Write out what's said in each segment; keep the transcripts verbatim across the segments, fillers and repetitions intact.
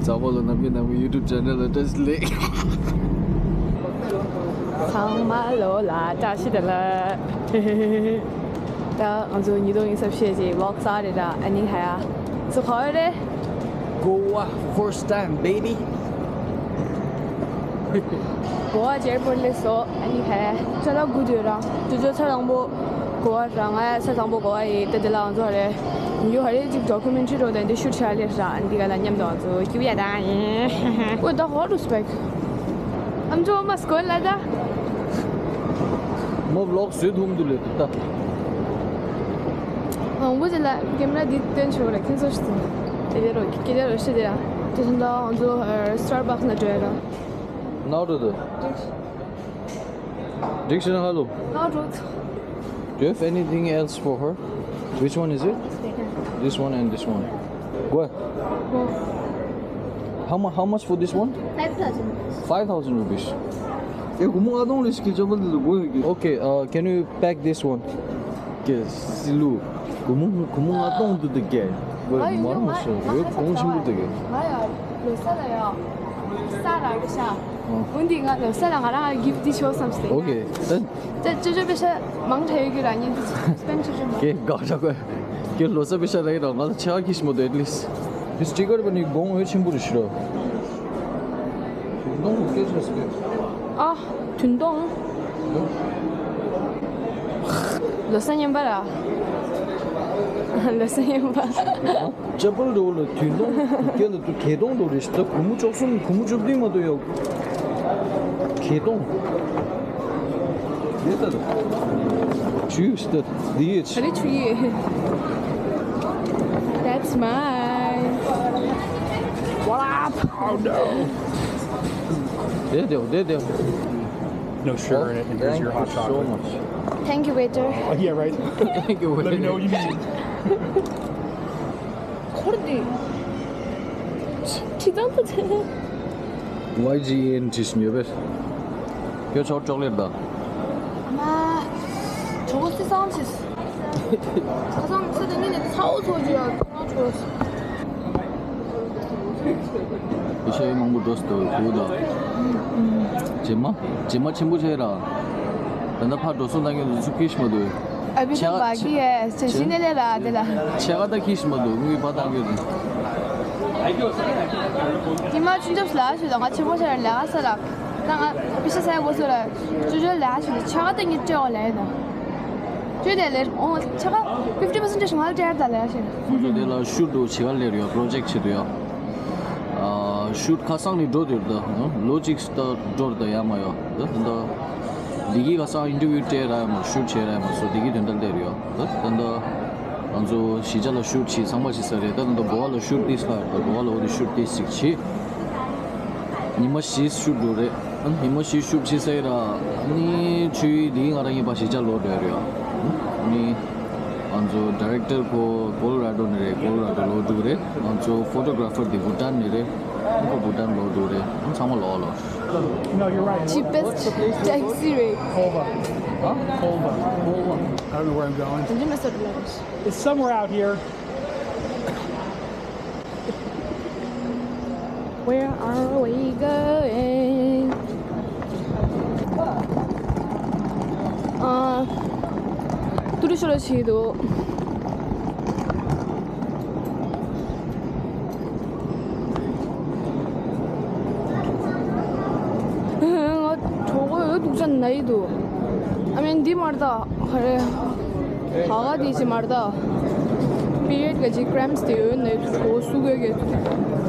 ཚང་མ་ལོ་ནམ་གྱི་ནམ་གྱི་YouTube channel་ལ་བཀྲ་ཤིས་བདེ་ལེགས། ཚང་མ་ལོ་ལ་བཀྲ་ཤིས་བདེ་ལེགས། ད་ང་ཚོ་ཉིས་སྟོང་ཉི་ཤུ་རྩ་བཞི་གི་vlog་གསར་རེད། ད་ཨ་ནི་ཧ་ཡ་ཚོ་ག་བ་རེད། Goa first time baby། གོ་བ་ཇེར་པོར་སླེབས་སོ། ཨ་ནི་ཧ་ཡ་ཚ་ལ་དགུ་དུས་རང་ཅོ་ཅོ་ཚ་དང་པོ། གོ་བ་རང་ང་ས་དང་པོ་གོ་བ་ཡི་ཏེ་དེ་ལ་ང་ཚོ་རེ་ཡུ་ཧ་རེ་ཅིག་documentary་རོ་དེ་འདི་shoot་བྱ་ལེ་ར་འདི་ག་ལ་མཉམ་དུ་ང་ཚོ་སྐྱིད་ཡ་དང་ཡིན། What the hell is back? I'm so much going like that. མོ་vlog་བཟོས་ཐུབ་འདུག་ལེ་ད། ཨང་བོ་ཅི་ལ་camera་འདི་སྟོན་ཆོག་རེ་ཁྱེད་ཚོ་ཤི་ཙམ། དེ་ལེ་རོ་ཁྱེད་ཚོ་རོ་ཤི་དེ་ཡ། དེ་བཞིན་དུ་ང་ཚོ་Starbucks་ན་འགྲོ་ཡ་ར། Now to the Dixon, hello. Now to Do you have anything else for her? Which one is it? This one and this one. What? How, mu- how much for this one? Five thousand. Five thousand rupees. ཡ་སྒོར་མོ་ལྔ་སྟོང་ལས་ཤིག་གི་ཅོ་པལ་འདི་ལ་དགོས་ཡོད་ཀྱི། Okay, uh, can you pack this one? Okay, སི་ལུ། སྒོར་མོ་སྒོར་མོ་ལྔ་སྟོང་འདི་འདི་གས། ང་ཡོད་མར་མ་ཡོད་ཤོ་ཡོད་གོང་ཆེན་པོ་འདི་གས། ང་ཡོད་ལོ་ས་ལ་ཡོད། ས་ར་གི་ཤ། འོན་ཏེ་ང་ལོ་ས་ལ་ང་རང་gift་འདི་ཤོ་བསམ་སྟེ། Okay, then. ཅ་ཅོ་ཅོ་པེ་ཤ་མང་དྲགས་ཡོད་ཀྱི་ར་ཉིན་འདི་spend་ཅོ་ཅོ་མང་། ཀེ་དགའ་དྲགས་གོ། ཀེ་ལོ་ས་པེ་ཤ་ར་ཡི་ར་ང་ལ་ཆ་གིས་མོ་དོ་at least། This sticker་བ་ནི་གོང་འོད་ཆེན་པོ་རེད་ཤི་རོ། ཨ། དུན་སྟོང་། ལོ་ས་ཉན་པ་ར། ལོ་ས་ཉན་པ། ཅ་པལ་འགྲོ་ལ་དུན་སྟོང་སྐད་ལ་དུ་གད་སྟོང་འགྲོ་རེ་ཞིག་ད་གུ་མུ་བཅུ་གསུམ་གུ་མུ་བཅུ་བདུན་མ་གཏོགས་ཡོད། གད་སྟོང་། དེ་ལྟར་ཇུས་ལྟར་འདི་ཡིས། ཨ་རི་ཆུ་ཡིས། That's mine. What up? Oh no. དེ་དེ་དེ་དེ། No sugar in it, and here's your hot chocolate. Thank you so much. Thank you, waiter. Oh, yeah, right. Thank you, waiter. Let me know what you need. འཁོར་འདི། ཁྱི་དང་དུ་ཆེ། ཝའི་ཇི་ཨེན་ཇི་སི་ཉོས་པས། ཁྱོད་ཆོག་ཅོག་ལེཊ་དང་། ཨ་མ། ཇོ་བོ་སི་སང་ཆིས། ཁ་སང་ཚེ་དང་ཉིན་ནས་ཚ་བོ་ཚོ་ཅི་ཡ་ཁོ་རང་ཆོག་ཡི་ཤེས་ཡོན་མང་པོ་འགྲོ་སི་འདུག་གུ་དང་། རྗེས་མ། རྗེས་མ་ཆེན་པོ་བྱས་ར། ད་ལྟ་ཕར་འགྲོ་སོང་ལ་ངས་ལུས་སུ་ཀིཤ་མ་འདུག་ཨ་བི་ཆ་ཏུ་བ་གི་ཡེ་ཆ་ཤི་ནེ་ལེ་ལ་དེ་ལ། ཆེ་ག་ད་ཁིས་མ་འདུག་ངུས་པ་བཏང་གི་རེད། ཉི་མ་ཆུང་ཆབ་ལ་ཞུ་ད་ང་ཆེ་མོ་ཆེ་ལ་ས་ལ། ད་ང་པི་ཤ་ས་ཡ་གོ་སོ་ལ། ཅུ་ཅུ་ལ་ཞུ་ཆེ་ག་ད་ངི་ཅེ་འོ་ལ་ཡ་ད། ཅུ་ནེ་ལེ་འོ་ཆེ་ག་fifty percent ང་ལ་ཏྲེ་ད་ལ་ཡ་ཞུ། ཁོ་ཚོ་དེ་ལ་ཤུ་འགྲོ་ཆེ་ག་ལེར་ཡོད་པྲོ་ཇེག་ཆེ་དུ་ཡོད། ཨ། ཤུཊ་ཁ་སང་ནས་འགྲོ་དུས་ད་ལོ་གཅིག་ད་འགྲོ་ད་ཡ་མ་ཡོད་ད་ད། འདི་གི་ཁ་སང་ཨིན་ཊར་བིའུ་སྤྲད་ར་ཡ་མ་ཤུཊ་བྱས་ར་ཡ་མ་སོ་འདི་གི་དོན་དག་དེ་རེད་ཡོད་ད་ད་ད། ང་ཚོ་གཞིས་ཆགས་ལ་ཤུཊ་བྱས་ཚང་མ་བྱས་ས་རེད་ད་ད་ད་གོ་བ་ལ་ཤུཊ་ཏིས་ཁ་ད་གོ་བ་ལ་འོ་དེ་ཤུཊ་ཏིས་ཅིག་བྱས། ཉི་མ་བཞི་ཤུཊ་འགྲོ་རེད། ཉི་མ་བཞི་ཤུཊ་བྱས་ས་ཡི་ར་ནི་ཆུའི་འདི་གི་ང་རང་ངེས་པ་གཞིས་ཆགས་ལོག་འགྲོ་ཡ་རེད་ཡོད་ནི། ང་ཚོ་ཌི་རེག་ཊར་ཁོ་ཀོ་ལོ་ར་ཌོ་ནས་རེད། ཀོ་ལོ་ར་ཌོ་ལོ་འགྲོ་གི་རེད། ང་ཚོ་ཕོ་ཊོ་གྷ་ར་ཕར་དེ་བྷུ་ཊན་ནས་རེད། ཁོ་བྷུ་ཊན་ལོ་འགྲོ་གི་རེད། ཚང་མ་ལོ་ལོ། No, you're right. Cheapest taxi rate. Kolva. Huh? Kolva. Kolva. I don't know where I'm going. It's somewhere out here. Where are we going? ཨ། ཏུ་རུ་ཤོ་ར་ཆེ་དུ། ང་གྲོད་ཁོག་ཡོད་དུག་ཅན་ན་ཡི་དུ། ཨ་མེན་འདི་མར་ད། ཧ་རེ། ཧ་ག་དེ་ཅི་མར་ད། པི་རི་ཡོཌ་ག་ཅི་ཀྲེམས་དེ་ཡོད་ནས་གྲོད་སུ་གོ་གེ་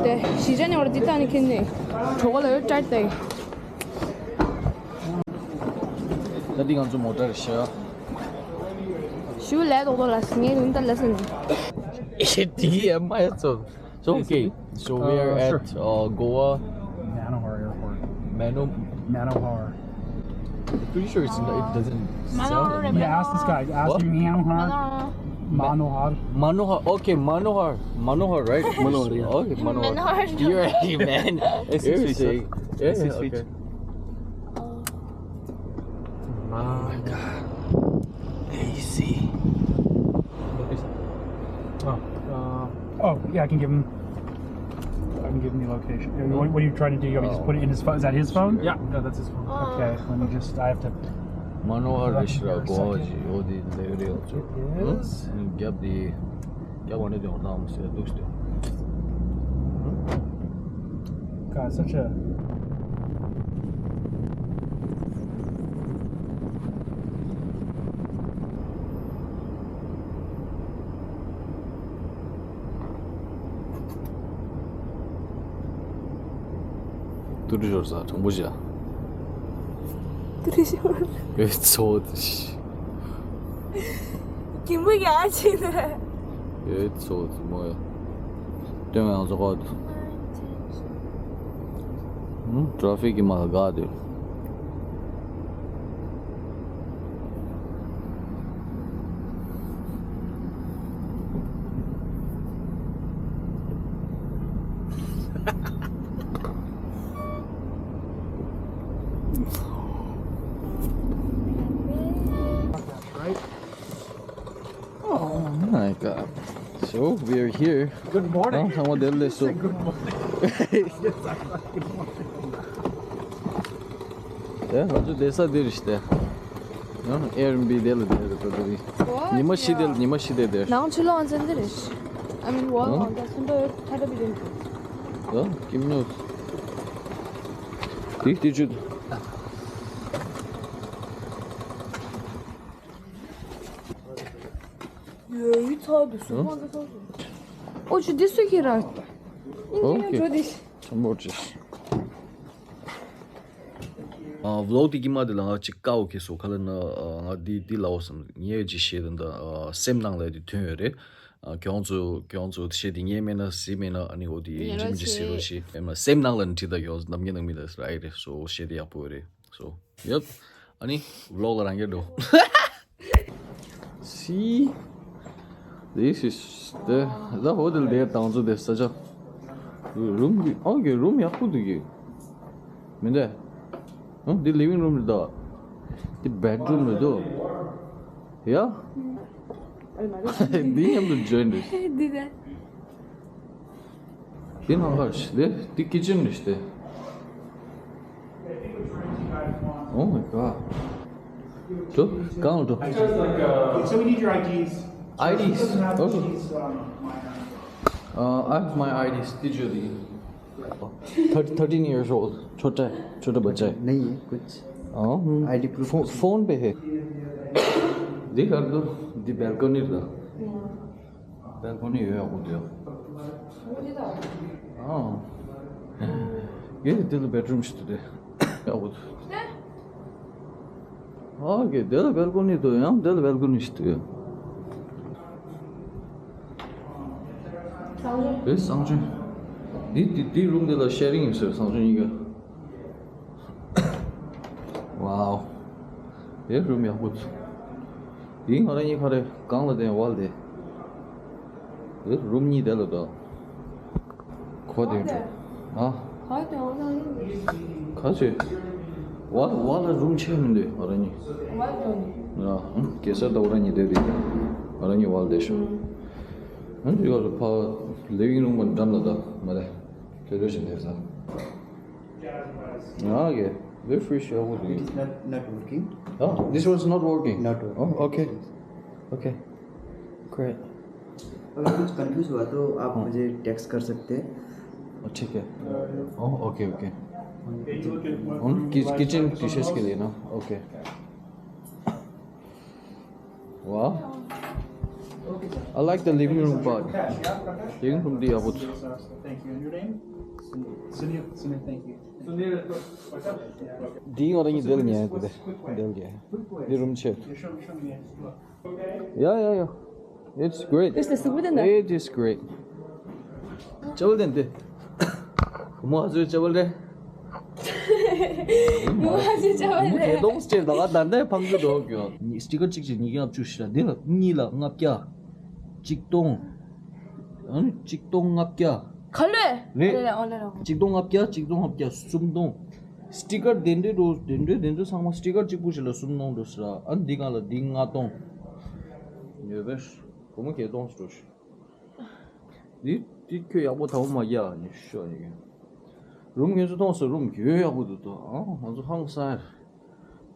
དེ་ཞི་ཅན་ཡོད་དེ་ད་ནི་ཁེན་ནི་གྲོད་ཁོག་ལ་ཡོད་ཀྲད་དེ། ད་འདི་ང་ཚོ་མོ་ཊར་ཤ། ཞུ་ལས་ཏོག་ཏོག་ལ་ངས་ལུང་ལྟར་ལ་སོན། ཨེ་དེ་ཡ་མ་ཡ་ཚོ། So, okay, so we are at uh, Goa Manohar Airport. Mano Manohar. Pretty sure it's not, it doesn't sound like. Yeah, ask this guy. Ask him Manohar. Manohar. Manohar. Okay, Manohar. Manohar, right? Manohar, yeah. Okay, Manohar. Manohar. You're right, man. It's a switch. Yeah, okay. Oh my god. A C. Oh, uh, oh, yeah, I can give him. Give me location. What, what are you trying to do? You want me to just put it in his phone? Is that his phone? Yeah, yeah, that's his phone. Okay, let me just, I have to. མ་ནོར་བ་རེད་ཤག་གོ་བ་ཞིག་ཡོད་དེ་ལེ་རེད་ཡོད་ཚོད། Yes. རྒྱབ་དེ་རྒྱབ་བ་ནས་དེ་འོང་དང་མི་སྲིད་འདུག་སྟེ། God, such a ཏུ་རི་ཞོར་ས་དྲང་པོ་བྱ། ཏུ་རི་ཞོར། ཨེ་ཚོ་དེ་ཤི། གྱིན་པོ་ཡ་ཆེ་ནས། ཨེ་ཚོ་དེ་མོ་ཡ། སྟོན་ཡང་ཚོ་ག་དུ། ཧུམ། ཊ་ཕིག་གི་མ་དགའ་དེ། Right? Oh my God. So we are here. Good morning. ཨང་ཚང་མ་བདེ་ལེགས་སོ། Good morning. Yes, I got good morning. ཨེ། ང་ཚོ་བསྡད་ས་འདི་རེད་ཤག་དེ། ཡང་ཨེར་བི་དེ་ལ་བསྡད་རེད་ད་དེ་རིང་། ཉི་མ་བཞི་དེ་ལ་ཉི་མ་བཞི་དེ་བསྡད། ནང་ཆུ་ལོག་ཨང་ཚན་འདི་རེད། I mean, well, ཨང་ད་ཚོན་མདོག་ཡོད་ཐ་ད་བི་རིན་ད་ཀིམ་ཉོ། དེ་དེ་ཆུ། ཡོད་ཡོད་ཚོགས་འདུག་སུ་ཁོང་ཚོ་ཚོགས་འདུག་ཨོ་ཆུ་འདི་སུ་ཁྱེད་རང་། ཨིན་ཇི་ནི་ཡར་འགྲོ་དེ། ཨ་ཝི་ལོག་དེ་གི་མ་དེ་ལ་ང་ཅིག་དཀའ་བོ་ཁེལ་སོང་། ག་ལ་ན་ང་འདི་འདི་ལ་འོ་བསམ་ངས་ཅིག་བཤད་དོན་ད་སེམས་ནང་ལ་དེ་ཐོན་ཡོད་རེད། ཁྱོད་ཚོ་ཁྱོད་ཚོ་བཤད་དེ་ངས་མེད་ན་ཟི་མེད་ན་ཨ་ནི་འོ་དེ་ཡིན་གཅིག་མིན་གཅིག་ཟི་རོ་ཞིག་ཨེ་མ་སེམས་ནང་ལ་ནི་ཁྲིད་ད་ཡོད་ནམ་རྒྱུན་ནང་མི་ད་ར་ཨེ་རེད་སོ་བཤད་དེ་ཡག་པོ་རེད། So, yep. ཨ་ནི་ཝི་ལོག་ལ་རང་གིས་འགྲོ། See? This is the, the hotel དེ་དང་ཚོ་དེ་ས་ཆ། རུམ་གི་ཨོ་གི་རུམ་ཡག་པོ་འདུག་གི། མི་འདྲ། ཨོ་འདི་ལི་ཝིང་རུམ་རེད་ད། འདི་བེད་རུམ་རེད་དོ། ཡ། འདི་མཉམ་དུ་ཇོ་ཡིན་རེད། འདི་ད། འདི་ནང་ལ་ཞིག་དེ་འདི་ཀི་ཅན་རེད་ཞིག་དེ། Oh my God. ཇོ་གང་ལ་ཇོ། So we need your I Ds. I Ds. Doesn't have, oh. She's, um, my, uh, I have my I Ds. Did you the? Thirty, thirteen years old. छोटा, छोटा बच्चा है। नहीं है कुछ। हाँ। I D proof। Phone पे है। देख कर दो। दी बालकनी दा। बालकनी है आपको दिया। ཨོ། ཡེ་དེ་ལ་བེད་རུམ་ཞིག་འདུག་སྟེ། ཨོ། ཨོ་ཀེ། དེ་ལ་བེལ་ཀོ་ནི་འདུག་ཡང་དེ་ལ་བེལ་ཀོ་ནི་ཞིག་འདུག་བེ་གསང་སྤྱོད། འདི་འདི་འདི་རུམ་དེ་ལ་ཤེ་རིང་ཡིན་ཟེར་གསང་སྤྱོད་གཉིས་ཀ། ཝའོ། དེ་རུམ་ཡག་པོ་འདུག་འདི་ང་རང་གཉིས་ཁ་རེ་གང་ལ་བསྡད་ཡོད་ལ་དེ། དེ་རུམ་གཉིས་དེ་ལ་འདུག་ཁོ་དེ་འགྲོ། ཨ། ཁ་ཆེ། ཝ་ཝ་ལ་རུམ་ཆེ་མི་འདུག་ང་རང་གཉིས། ཨ། གེ་སར་དང་ང་རང་གཉིས་བསྡད་དེ། ང་རང་གཉིས་ཝ་ལ་བསྡད་ཤོག་ཨ་འདི་ག་ལ་ཕ་ལེ་ཝིང་རུམ་ག་འགྲམ་ལ་ད་མ་རེད། དེ་འདྲ་ཞིག་འདུག་ས། ང་གི་very fresh ཡག་པོ་འདུག It is not, not working. Oh, this one's not working. Not working. Oh, okay. Okay. Great. अगर कुछ कंफ्यूज हुआ तो आप मुझे टेक्स्ट कर सकते हैं। Oh, ठीक है। Oh, okay, okay। उन किचन डिशेस के लिए ना। Okay। Wow. I like the living room part. Living room འདི་ཡག་པོ་འདུག Thank you. And your name? Sunil. Sunil, thank you. འདི་ང་རང་གཉིས་དེ་ལ་ཉལ་དགོས་དེ། དེ་ལ་ཉལ། འདི་རུམ་ཆེ། Yeah, yeah, yeah. It's great. It's the super than that. It is great. ཅོ་ལྡན་དེ། མོ་ཨ་ཟུ་ཅོ་ལྡན། མོ་ཨ་ཟུ་ཅོ་ལྡན། མོ་དེ་ལོངས་སྤྱད་ད་ག་ད་ནས་ཕང་གི་འགྲོ་གི་ཡོད། སི་ཊི་ཀར་གཅིག་གཅིག་ཉིས་བརྒྱ་ལྔ་བཅུ་ཞིག་ལ་འདི་ལ་གཉིས་ལ་ལྔ་བརྒྱ། གཅིག་སྟོང་། ཨ་ནི་གཅིག་སྟོང་ལྔ་བརྒྱ། ག་ལོས། རེད། ཨོ་ལེ་རོ། གཅིག་སྟོང་ལྔ་བརྒྱ། གཅིག་སྟོང་ལྔ་བརྒྱ། སུམ་སྟོང་། སི་ཊི་ཀར་དེ་འདྲའི་འགྲོ་དེ་འདྲའི་དེ་འདྲའི་ཚང་མ་སི་ཊི་ཀར་གཅིག་པུ་ཞིག་ལ་སུམ་སྟོང་འགྲོ་ཟེར་ཨ། འདི་གང་ལ་འདི་ལྔ་སྟོང་། ཡོད་པས། བུ་མོ་བརྒྱད་སྟོང་ཞིག་འགྲོ་ཞིག་འདི་འདི་ཁྱོད་ཡག་པོ་དང་པོ་མ་རྒྱག་ནི་ཤོ་ཡིན། རུམ་ཁྱོད་ཚོ་མཐོང་སོང་། རུམ་ཁྱོད་ཡག་པོ་འདུག་ཏོ། ཨ་ང་ཚོ་ཧང་སང་།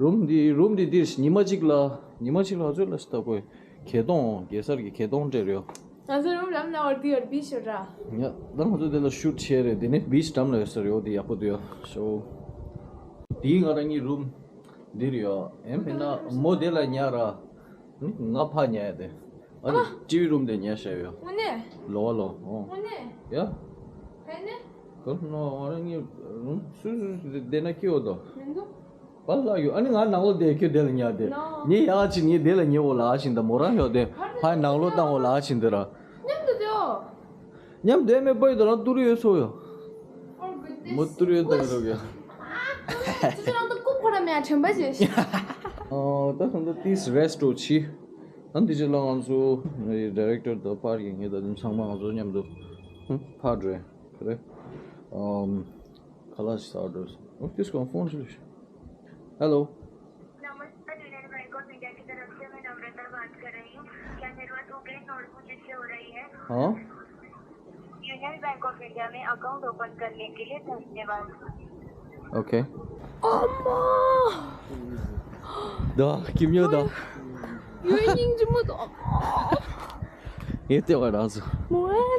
རུམ་འདི་རུམ་འདི་འདིར་ཉི་མ་གཅིག་ལ་ཉི་མ་གཅིག་ལ་ཚོད་ལ་ཤི་ད་གོ། གད་སྟོང་གེ་སར་གྱི་གད་སྟོང་སྤྲད་རེད། ང་ཚོ་རུམ་ལམ་ན་བར་དུ་ཡོད་བི་ཤོ་ར། ཡ་ད་ང་ཚོ་དེ་ལ་ཤུ་ཊི་བྱས་རེད། དེ་ནས་བིཆ་འགྲམ་ལ་ཡོད་ས་རེད། འོ་དེ་ཡག་པོ་འདུག་ཡ་ཤོ། དེའི་ང་རང་གཉིས་རུམ་འདིར་ཡོད། ཨེ་མིན་ན་མོ་དེ་ལ་ཉལ་ར། ང་ཕ་ཉལ་ཡ་དེ། ཨ་ནི་ཨ། ཊི་ཝི་རུམ་དེ་ཉལ་བཞག་ཡོད། དངོས་གནས། ལོ་བ་ལོ། ཨོ། དངོས་གནས། ཡ། ཕན་ནས། ཁོ་ནོ་ང་རང་གཉིས་རུམ་སུ་སུ་སུ་བསྡད་ན་སྐྱིད་འོ་དོ། མི་འདུག་བ་ལ་ཡོད། ཨ་ནི་ང་ནང་ལོགས་བསྡད། ཁྱོད་དེ་ལ་ཉལ་དེ། ནོ། ངས་ཡག་ཅིག་ངས་དེ་ལ་ཉལ་འོ་ལ་ཨ་ཞིང་ད་མོ་རང་ཡོད་དེ། ཕ་ནང་ལོགས་བཏང་འོ་ལ་ཨ་ཞིང་དེ་ར། མཉམ་དུ་སྡོད། མཉམ་སྡོད་མེད་པ་ཡོད་དོ་རང་ཏུ་རུ་ཡོད་སོ་ཡོད། མོ་ཏུ་རུ་ཡོད་ད་རོགས་ཡོད། ཨ་ཙི་ཙི་རང་ད་ཀུ་ཁོ་ར་མེ་ཨ་དྲན་པ་བྱེད་ཤི། ཨ་ད་ཁོང་ད་ཏིས་རེ་སི་ཊི་འོ་ཆི། ཨ་འདི་ཅི་ལ་ང་ཚོ་ཌི་རེག་ཊར་དང་པར་གྱི་ངེད་ད་དུང་ཚང་མ་ང་ཚོ་མཉམ་དུ་ཕར་འགྲོ་ཡ་རེད། ཨམ། ཁ་ལག་ཞིག་ཟ་འགྲོ། ཨོ་ཏིས་ཀོང་ཕོན་ཞིག་ལ་ཤི། ཧེ་ལོ། नमस्कार, union bank of India की तरफ से मैं नम्रता बात कर रही हूँ। क्या मेरी बात उबेन नोरबू जी से हो रही है? हाँ। यूनियन बैंक ऑफ इंडिया में अकाउंट ओपन करने के लिए धन्यवाद। OK. अम्मा। द किमियो द। यो इंजमो द। ये ते वाला सु। मोएन।